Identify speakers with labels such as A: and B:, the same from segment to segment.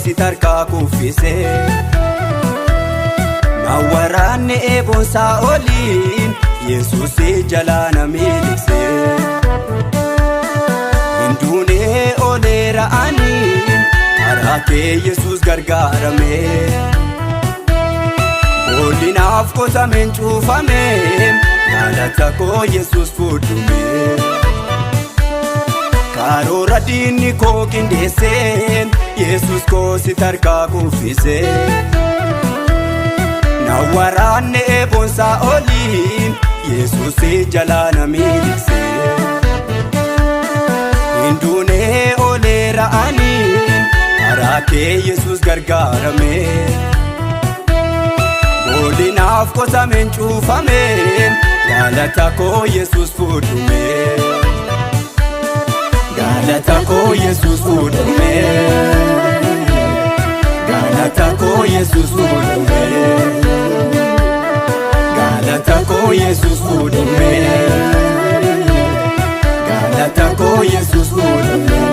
A: si tarkaa kuffise. Na waraanne eeboonsaa oliin Yesuus jalaa na miliqse. Hin duunee ooleera ani karaa kee Yesuus gargaarame. Boolli naaf qotameen cuufame galata koo Yesuus fudhume. Karoora diinni koo qindeesseen Yesuus koo si tarkaa kuffise. Na waraanne eeboonsaa oliin Yesuus jalaa na miliqse. Hin duunee ooleera ani karaa kee Yesuus gargaarame. Boolli naaf qotameen cuufame galata koo Yesuus fudhume. Galata koo Yesuus fudhume. Galata koo Yesuus fudhume. Galata koo Yesuus fudhume. Galata koo Yesuus fudhume.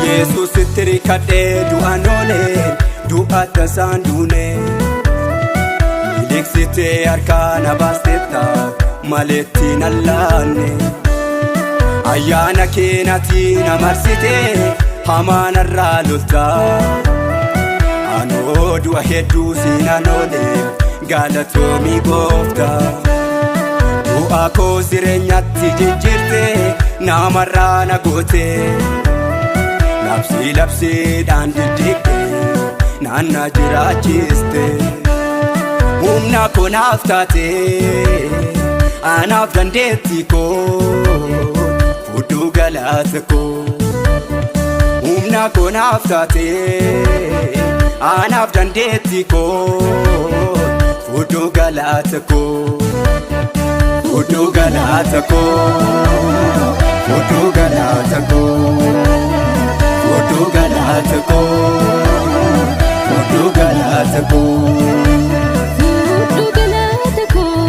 A: Yesuusitti rikkadhee du'aan oolee du'a tasaan duune. Miliqsitee harkaa na baastetta maleetti na laanne. Ayyaana kee natti na marsitee hamaa narraa lolta. Anoo du'a hedduu siinaan oolee galatoomii gooftaa. Du'a koo jireenyatti jijjiirte namarraa na goote. Labsii labsiidhaan diddiigde naanna jiraachiste. Humna koo naaf taate anaaf dandeettii koo fudhu galata koo. Humna koo naaf taate anaaf dandeettii koo fudhu galata koo. Fudhu galata koo. Fudhu galata koo. Fudhu galata koo. Fudhu galata koo.
B: Fudhu galata koo,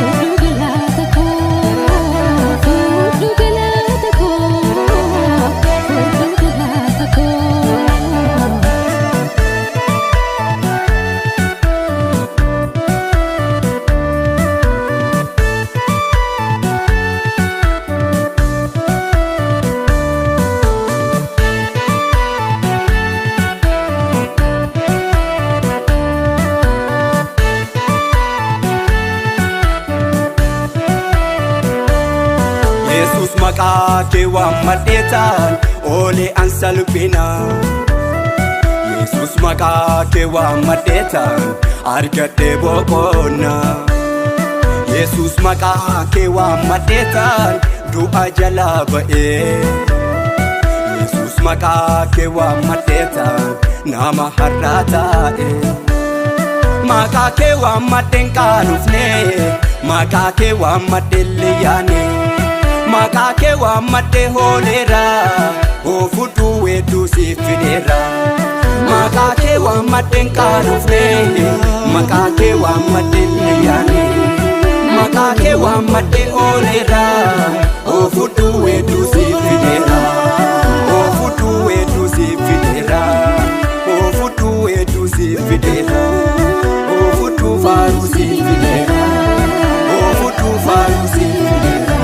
B: fudhu galata koo, fudhu galata koo, fudhu galata koo.
A: Yesuus maqaa kee waammadheetaan oolee an salphina. Yesuus maqaa kee waammadheetaan argadhee boqonnaa. Yesuus maqaa kee waammadheetaan du'a jalaa ba'ee. Yesuus maqaa kee waammadheetaan nama har'aa taa'e. Maqaa kee waammadheen qaanufne maqaa kee waammadheen liyaane. Maqaa kee waammadhee hooleera oofudhu weedduu siif fideera. Maqaa kee waammadheen qaanufne maqaa kee waammadheen liyaane. Maqaa kee waammadhee ooleera oofudhu weedduu siif fideera. Oofudhu weedduu siif fideera. Oofudhu weedduu siif fideera. Oofudhu faaruu siif fideera. Oofudhu faaruu siif fideera.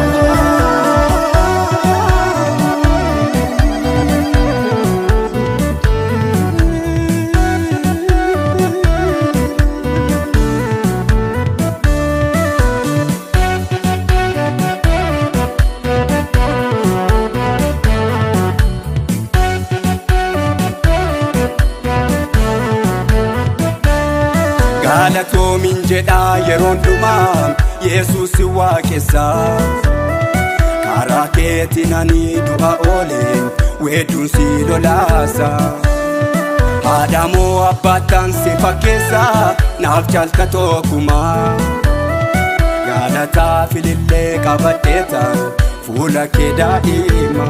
A: Galatoomin jedhaa yeroo hundumaa Yesuus si waaqessa. Karaa keetiin ani du'a oole weedduun si lolaasa. Haadha moo abbaattaan si fakkeessa naaf caalta tokkumaa. Galataa filillee qabadheeta fuula kee daa'ima.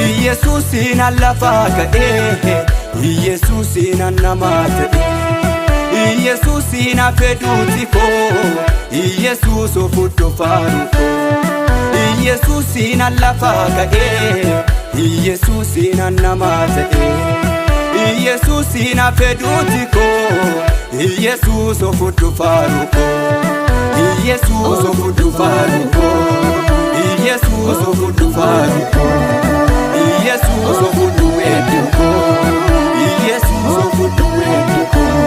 A: Iyesuusiin an lafaa ka'ee, Iyesuusiin an namaa ta'e. Iyesuusiin afeduuti koo, Iyesuus ofudhu faaru koo. Iyesuusiin an lafaa ka'ee, Iyesuusiin an namaa ta'e. Iyesuusiin afeduuti koo, Iyesuus ofudhu faaru koo. Iyesuus ofudhu faaru koo. Iyesuus ofudhu faaru koo. Iyesuus ofudhu weeddu koo. Iyesuus ofudhu weeddu koo.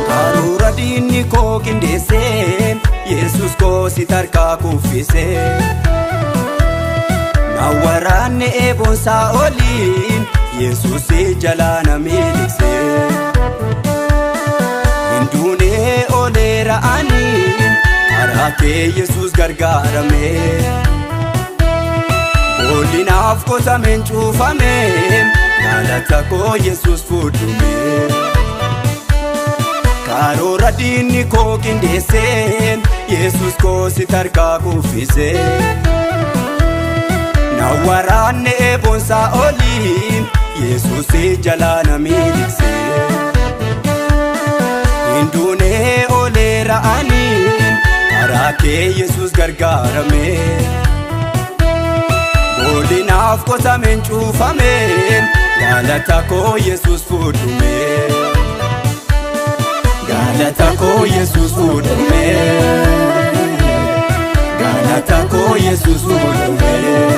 A: Karoora diinni koo qindeessee, Yesus koo si tarkaa kuffisee. Na waraanne eeboonsaa oliin, Yesus jalaa na miliqsee. Hin duunee ooleera aniin, karaa kee Yesus gargaaramee. Boolli naaf qotameen cuufamee, galata koo Yesus fudhumee. Karoora diinni koo qindeessee, Yesus koo si tarkaa kuffisee. Na waraanne eeboonsaa oliin, Yesus jalaa na miliqsee. Hin duunee ooleera aniin, karaa kee Yesus gargaaramee. Boolli naaf qotameen cuufamee, galata koo Yesus fudhumee. Galata koo Yesus fudhumee. Galata koo Yesus fudhumee.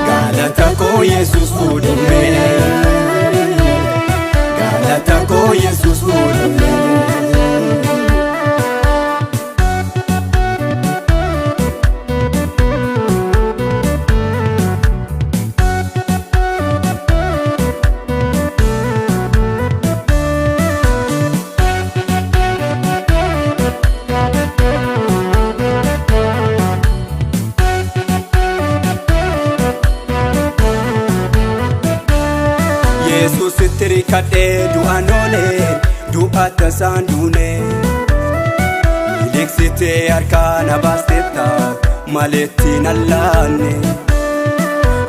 A: Galata koo Yesus fudhumee. Galata koo Yesus fudhumee. Yesuusitti rikkadhee du'aan oolee, du'a tasaan duune. Miliqsitee harkaa na baastetta maleetti nan laanne.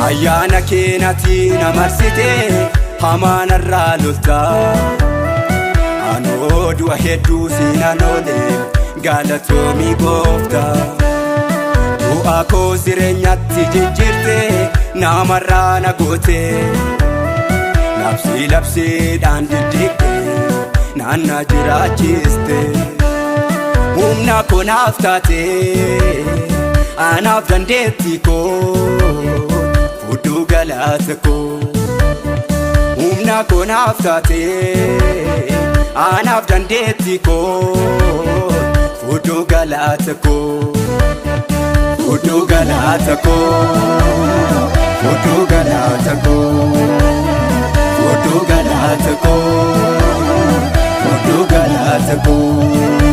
A: Ayyaana kee natti na marsitee hamaa narraa lolta. Anoo du'a hedduu siinaan oolee, galatoomii gooftaa. Du'a koo jireenyatti jijjiirte, namarraa na goote. Labsii labsiidhaan diddiigde, naanna jiraachiste. Humna koo naaf taate, anaaf dandeetti koo, fudhu galata koo. Humna koo naaf taate, anaaf dandeetti koo, fudhu galata koo. Fudhu galata koo. Fudhu galata koo. Fudhu galata koo. Fudhu galata koo.